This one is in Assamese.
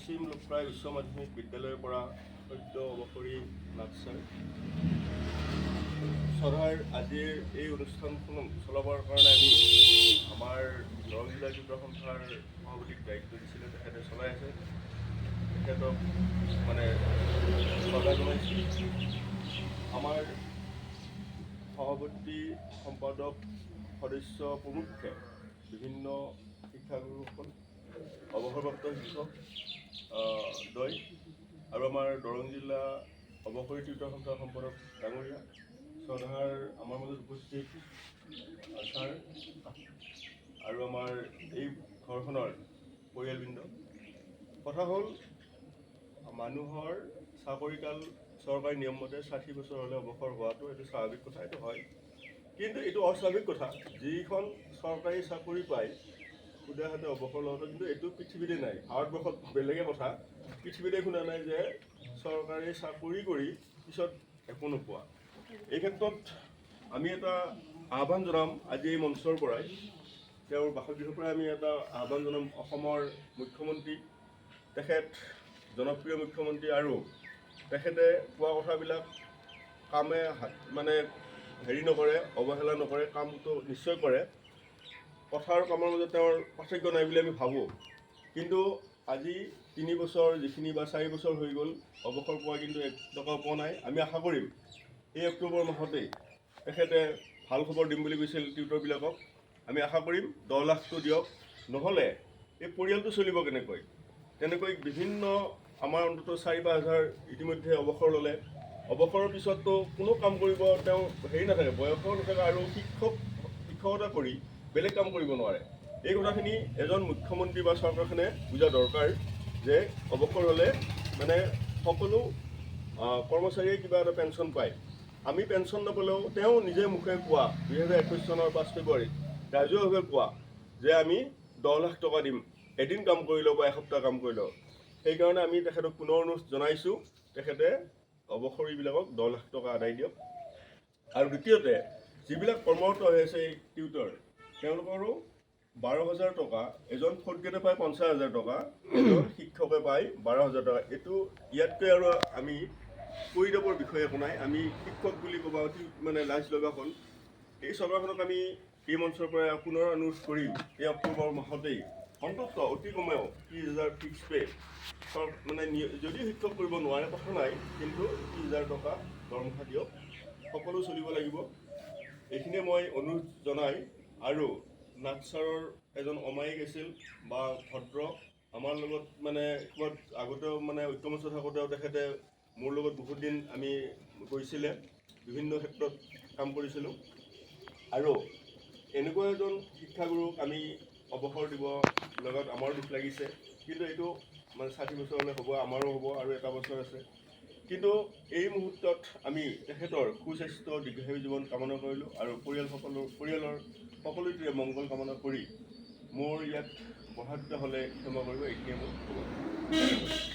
পশ্চিম লোকপ্ৰায় উচ্চ মাধ্যমিক বিদ্যালয়ৰ পৰা সদ্য অৱসৰী নাথ ছাৰ। শ্ৰদ্ধাৰ আজিৰ এই অনুষ্ঠানখন চলাবৰ কাৰণে আমি আমাৰ দৰং জিলা টিউটৰ সন্থাৰ সভাপতিক দায়িত্ব দিছিলে। তেখেতে চলাই আছে। তেখেতক মানে শ্ৰদ্ধা জনাইছোঁ। আমাৰ সভাপতি, সম্পাদক, সদস্য প্ৰমুখ্যে বিভিন্ন শিক্ষাগুৰুসকল, অৱসৰপ্ৰাপ্ত শিক্ষক দ্বয় আৰু আমাৰ দৰং জিলা অৱসৰী টিউটৰ সন্থাৰ সম্পাদক ডাঙৰীয়া, শ্ৰদ্ধাৰ আমাৰ মাজত উপস্থিত ছাৰ আৰু আমাৰ এই ঘৰখনৰ পৰিয়ালবৃন্দ। কথা হ'ল, মানুহৰ চাকৰিকাল চৰকাৰী নিয়মমতে 60 বছৰ হ'লে অৱসৰ হোৱাটো এইটো স্বাভাৱিক কথা, এইটো হয়। কিন্তু এইটো অস্বাভাৱিক কথা, যিখন চৰকাৰী চাকৰি পায় সুদা হাতে অৱসৰ লোৱাটো। কিন্তু এইটো পৃথিৱীতে নাই। ভাৰতবৰ্ষত বেলেগে কথা, পৃথিৱীতে শুনা নাই যে চৰকাৰী চাকৰি কৰি পিছত একো নোপোৱা। এই ক্ষেত্ৰত আমি এটা আহ্বান জনাম আজি এই মঞ্চৰ পৰাই, তেওঁৰ বাসগৃহৰ পৰাই আমি এটা আহ্বান জনাম অসমৰ মুখ্যমন্ত্ৰী। তেখেত জনপ্ৰিয় মুখ্যমন্ত্ৰী আৰু তেখেতে কোৱা কথাবিলাক কামে মানে হেৰি নকৰে, অৱহেলা নকৰে, কামটো নিশ্চয় কৰে। কথা আৰু কামৰ মাজত তেওঁৰ পাৰ্থক্য নাই বুলি আমি ভাবোঁ। কিন্তু আজি 3 বছৰ যিখিনি বা 4 বছৰ হৈ গ'ল অৱসৰ পোৱা, কিন্তু 1 টকাও পোৱা নাই। আমি আশা কৰিম এই অক্টোবৰ মাহতেই তেখেতে ভাল খবৰ দিম বুলি কৈছিল টিউটৰবিলাকক। আমি আশা কৰিম 10 লাখটো দিয়ক, নহ'লে এই পৰিয়ালটো চলিব কেনেকৈ? তেনেকৈ বিভিন্ন আমাৰ অন্ততঃ 4-5 হাজাৰ ইতিমধ্যে অৱসৰ ল'লে। অৱসৰৰ পিছততো কোনো কাম কৰিব তেওঁ হেৰি নাথাকে, বয়সো নাথাকে আৰু শিক্ষকতা কৰি বেলেগ কাম কৰিব নোৱাৰে। এই কথাখিনি এজন মুখ্যমন্ত্ৰী বা চৰকাৰখনে বুজা দৰকাৰ যে অৱসৰ হ'লে মানে সকলো কৰ্মচাৰীয়ে কিবা এটা পেঞ্চন পায়। আমি পেঞ্চন নাপালেও তেওঁ নিজে মুখে কোৱা, 2021 চনৰ 5 ফেব্ৰুৱাৰীত ৰাজহুৱাভাৱে কোৱা যে আমি 10 লাখ টকা দিম, এদিন কাম কৰিলেও বা এসপ্তাহ কাম কৰিলেও। সেইকাৰণে আমি তেখেতক পুনৰ অনুৰোধ জনাইছোঁ, তেখেতে অৱসৰীবিলাকক 10 লাখ টকা আদায় দিয়ক। আৰু দ্বিতীয়তে, যিবিলাক কৰ্মৰত হৈ আছে এই টিউটৰ, তেওঁলোকৰো 12 হাজাৰ টকা। এজন ফ'ৰ্থ গ্ৰেডে পায় 50 হাজাৰ টকা, এজন শিক্ষকে পায় 12 হাজাৰ টকা। এইটো ইয়াতকৈ আৰু আমি পৰিতাপৰ বিষয় একো নাই। আমি শিক্ষক বুলি ক'ব অতি মানে লাজ লগা হ'ল। এই চৰকাৰখনক আমি এই মঞ্চৰ পৰা পুনৰ অনুৰোধ কৰিম, এই অক্টোবৰ মাহতেই অন্ততঃ অতি কমেও 30 হাজাৰ ফিক্স পে' মানে যদিও শিক্ষক কৰিব নোৱাৰে কথা নাই, কিন্তু 30 হাজাৰ টকা দৰমহা দিয়ক। সকলো চলিব লাগিব। এইখিনিয়ে মই অনুৰোধ জনাই আৰু নাথ ছাৰৰ এজন অমায়িক আছিল বা ভদ্ৰ, আমাৰ লগত মানে ক'ৰবাত আগতেও মানে ঐক্যমঞ্চত থাকোঁতেও তেখেতে মোৰ লগত বহুত দিন আমি গৈছিলে, বিভিন্ন ক্ষেত্ৰত কাম কৰিছিলোঁ। আৰু এনেকুৱা এজন শিক্ষাগুৰুক আমি অৱসৰ দিব লগাত আমাৰো দুখ লাগিছে। কিন্তু এইটো মানে 60 বছৰলৈ হ'ব, আমাৰো হ'ব আৰু এটা বছৰ আছে। কিন্তু এই মুহূৰ্তত আমি তেখেতৰ সুস্বাস্থ্য, দীৰ্ঘায়ু জীৱন কামনা কৰিলোঁ আৰু পৰিয়ালৰ সকলোটিৰে মংগল কামনা কৰি মোৰ ইয়াত বঢ়া হ'লে ক্ষমা কৰিব। এইখিনিয়ে মোৰ ক'ব। ধন্যবাদ।